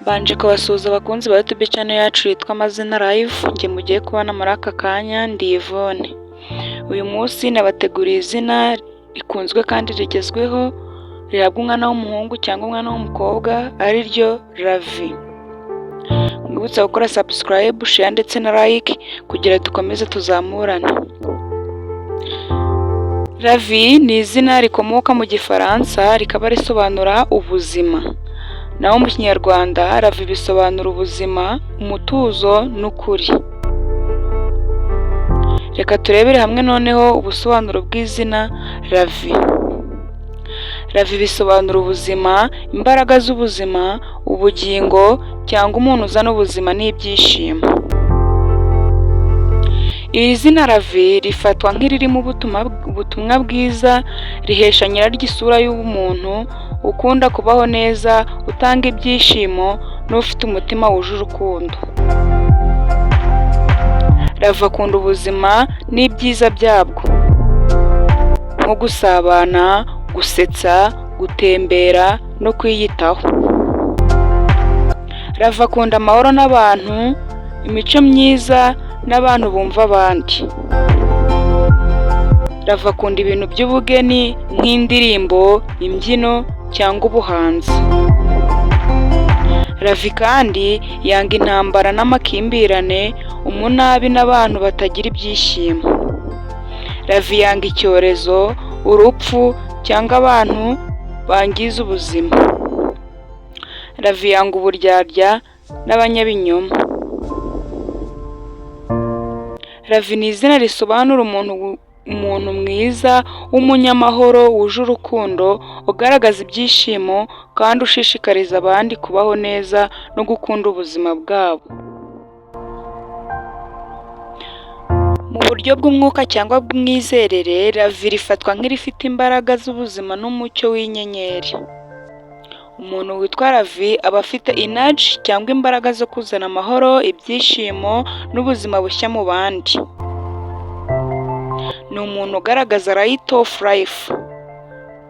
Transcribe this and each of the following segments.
Mbanje kubasuhuza abakunzi ba YouTube channel yacu yitwa Amazina Live, njye mugiye kubana muri aka kanya ndi Yvonne. Uyu munsi nabateguriye izina rikunzwe kandi rigezweho, rihabwa umwana w'umuhungu cyangwa umwana w'umukobwa, ari ryo Ravi. Mwibutsa gukora subscribe, share ndetse na like kugira dukomeze tuzamurane. Ravi ni izina rikomoka mu Gifaransa, rikaba risobanura ubuzima. Naho mu Kinyarwanda Ravi bisobanura ubuzima, umutuzo n'ukuri. Reka turebere hamwe noneho ubusobanuro bw'izina Ravi. Ravi bisobanura ubuzima, imbaraga z'ubuzima, ubugingo cyangwa umuntu uzana ubuzima n'ibyishimo. Iri zina Ravi rifatwa nk'iririmo ubutumwa bwiza, rihesha nyiraryo isura y'umuntu ukunda kubaho neza, utanga ibyishimo n'ufite umutima wuje urukundo. Ravi akunda ubuzima n'ibyiza byabwo, nko gusabana, gusetsa, gutembera no kwiyitaho. Ravi akunda amahoro n'abantu, imico myiza n'abantu bumva abandi. Ravi akunda ibintu by'ubugeni nk'indirimbo, imbyino cyangwa ubuhanzi. Ravi kandi yanga intambara n'amakimbirane, umunabi n'abantu batagira ibyishimo. Ravi yanga icyorezo, urupfu cyangwa abantu bangiza ubuzima. Ravi yanga uburyarya n'abanyabinyoma. Ravi ni izina risobanura umuntu mwiza, w'umunyamahoro, wuje urukundo, ugaragaza ibyishimo kandi ushishikariza abandi kubaho neza no gukunda ubuzima bwabo. Mu buryo bw'umwuka cyangwa bw'imyizerere, Ravi rifatwa nk'irifite imbaraga z'ubuzima n'umucyo w'inyenyeri. Umuntu witwa Ravi aba afite energy cyangwa imbaraga zo kuzana amahoro, ibyishimo n'ubuzima bushya mu bandi. Ni umuntu ugaragaza light of life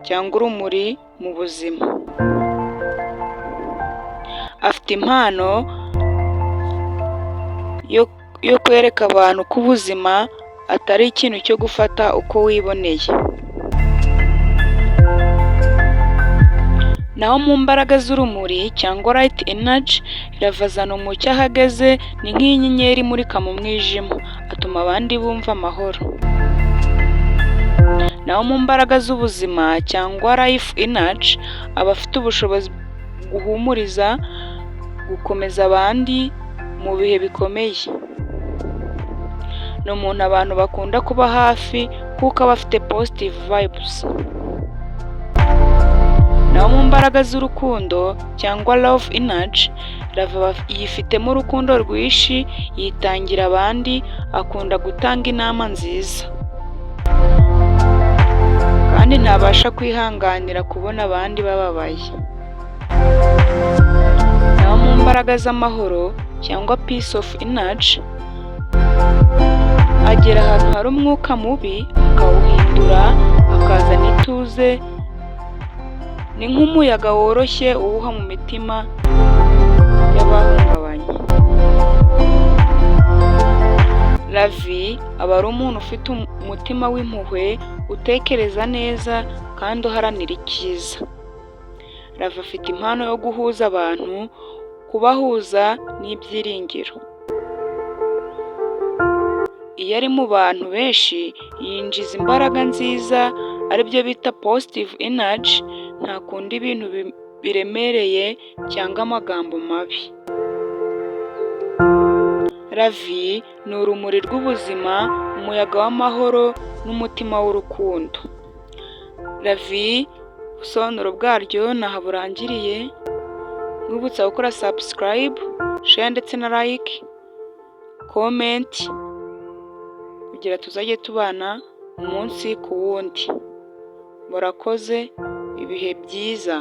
cyangwa urumuri mu buzima. Afite impano yo kwereka abantu ko ubuzima atari ikintu cyo gufata uko wiboneye. Naho mu mbaraga z'urumuri cyangwa light energy, Ravi azana umucyo aho ageze, ni nk'inyenyeri imurika mu mwijima, atuma abandi bumva amahoro. Naho mu mbaraga z'ubuzima cyangwa life energy, aba afite ubushobozi guhumuriza, gukomeza abandi mu bihe bikomeye. Ni umuntu abantu bakunda kuba hafi kuko aba afite positive vibes. Naho mu mbaraga z'urukundo cyangwa love energy, Ravi yifitemo urukundo rwinshi, yitangira abandi, akunda gutanga inama nziza. Kandi ntabasha kwihanganira kubona abandi bababaye. Naho mu mbaraga z'amahoro cyangwa peace of energy, agera ahantu hari umwuka mubi akawuhindura, akazana ituze, ni nk'umuyaga woroshye uhuha mu mitima y'abahungabanye. Ravi aba ari umuntu ufite umutima w'impuhwe, utekereza neza kandi uharanira icyiza. Ravi afite impano yo guhuza abantu, kubahuza n'ibyiringiro. Iyo ari mu bantu benshi yinjiza imbaraga nziza aribyo bita positive energy, ntakunda ibintu biremereye cyangwa amagambo mabi. Ravi ni urumuri rw'ubuzima, umuyaga w'amahoro n'umutima w'urukundo. Ravi ubusobanuro bwaryo ni aha burangiriye, nkwibutsa gukora subscribe, share ndetse na like, comment kugira tuzajye tubana umunsi ku wundi. Murakoze, ibihe byiza.